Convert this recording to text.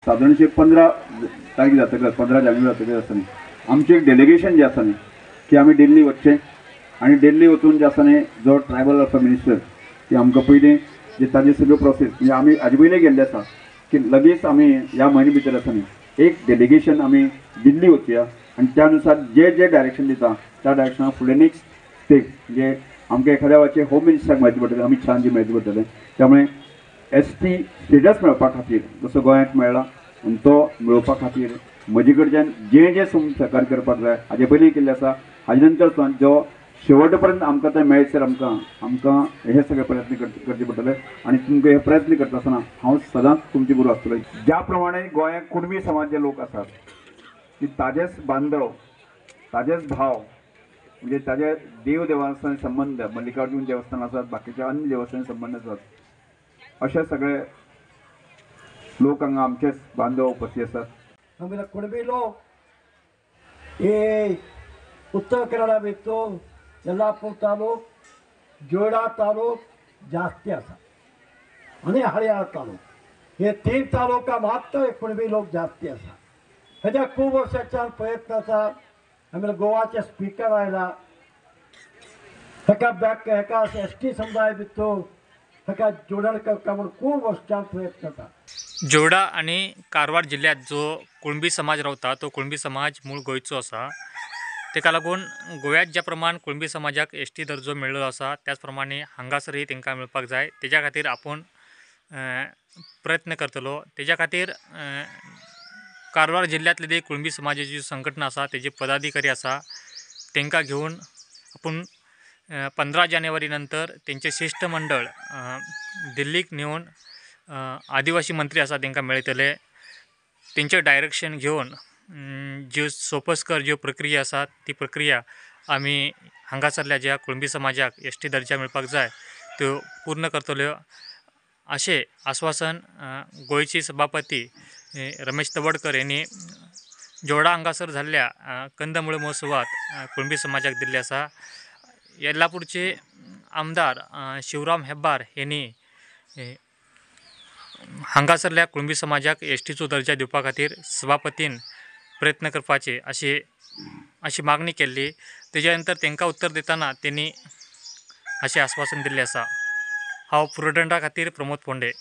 सादारणशे 15 तारीख जातकच 15 जानेवारी जातकच आसतना आमचें एक डेलिगेशन जें आसा न्ही की आमी दिल्ली वचचें आनी दिल्ली वचून जे आसा न्ही जो ट्रायबल आसा मिनिस्टर की आमकां पयलीं जे ताजी सगळ्यो प्रोसेस म्हणजे आमी हाजे पयलीं गेल्ले आसा की लगेच आमी ह्या म्हयने भितर आसा न्ही एक डेलिगेशन आमी दिल्ली वचया आनी त्या नुसार जे जे डायरेक्शन दिता त्या डायरेक्शना फुडें नेक्स्ट स्टेप म्हणजे आमकां एखाद्या वेळाचेर होम मिनिस्टराक म्हायती पडटलें, अमीत शहांची म्हायती पडटलें. त्यामुळे एस टी स्टेटस मेळपा खातीर जसो गोंयांत मेळ्ळा आनी तो मेळोवपा खातीर म्हजे कडच्यान जें जें सहकार्य करपाक जाय हाजे पयलीं केल्लें आसा. हाजे नंतर सुद्दां जो शेवट पर्यंत आमकां तें मेळसर आमकां आमकां हे सगळे प्रयत्न करचे पडटले आनी तुमकां हे प्रयत्न करता आसतना हांव सदांच तुमचे बरोबर आसतलो. ज्या प्रमाणे गोंयांत कुणबी समाज जे लोक आसात की ताजेच बांधव, ताजेच भाव म्हणजे ताजे देव देवस्थान संबंद, मल्लिकार्जून देवस्थान आसात, बाकीचे अन्य देवस्थान संबंद आसात, अशे सगळे लोक हांगा आमचेच बांधव उपस्थित आसात. आमगेले कुणबी लोक हे उत्तर कन्नडा भितर येल्लापूर तालूक, जोयडा तालूक जास्ती आसा आनी हरियाणा तालूक, हे 3 तालुका मात्र कुणबी लोक जास्ती आसा. हेज्या खूब वर्सांच्यान प्रयत्न आसा. आमगेले गोवाचे स्पिकर आयला हेका बॅक हेका एस टी समुदाय भितर हेका जोडण करता म्हूण खूब वर्सांच्यान प्रयत्न आसा. जोयडा आनी कारवार जिल्ल्यांत जो कुणबी समाज रावता तो कुणबी समाज मूळ गोंयचो आसा. तेका लागून गोव्यात ज्या प्रमाण कुणबी समाजाक एस टी दर्जो मेळ्ळो आसा त्याच प्रमाणे हांगासरय तांकां मेळपाक जाय. तेज्या खातीर आपूण प्रयत्न करतलो. तेज्या खातीर कारवार जिल्ल्यांतली जी कुणबी समाजाची संघटना आसा तेजे पदाधिकारी आसा तांकां घेवन आपूण 15 जानेवारी नंतर तेंचें शिश्टमंडळ दिल्लीक नेवन आदिवासी मंत्री आसा तांकां मेळटले. तेंचें डायरेक्शन घेवन ज्यो सोपस्कर ज्यो प्रक्रिया आसा ती प्रक्रिया आमी हांगासरल्या ज्या कुणबी समाजाक एस टी दर्जा मेळपाक जाय त्यो पूर्ण करतल्यो अशें आस्वासन गोंयची सभापती रमेश तवडकर यांनी जोयडा हांगासर जाल्ल्या कंदमुळ महोत्सवात कुणबी समाजाक दिल्ले आसा. येल्लापूरचे आमदार शिवराम हेब्बार यांनी हांगासरल्या कुणबी समाजाक एस टीचो दर्जा दिवपा खातीर सभापतीन प्रयत्न करपाचे अशी अशी मागणी केल्ली. तेज्या नंतर तांकां उत्तर दितना तेणी अशें आस्वासन दिल्लें आसा. हांव प्रुडंटा खातीर प्रमोद फोंडे.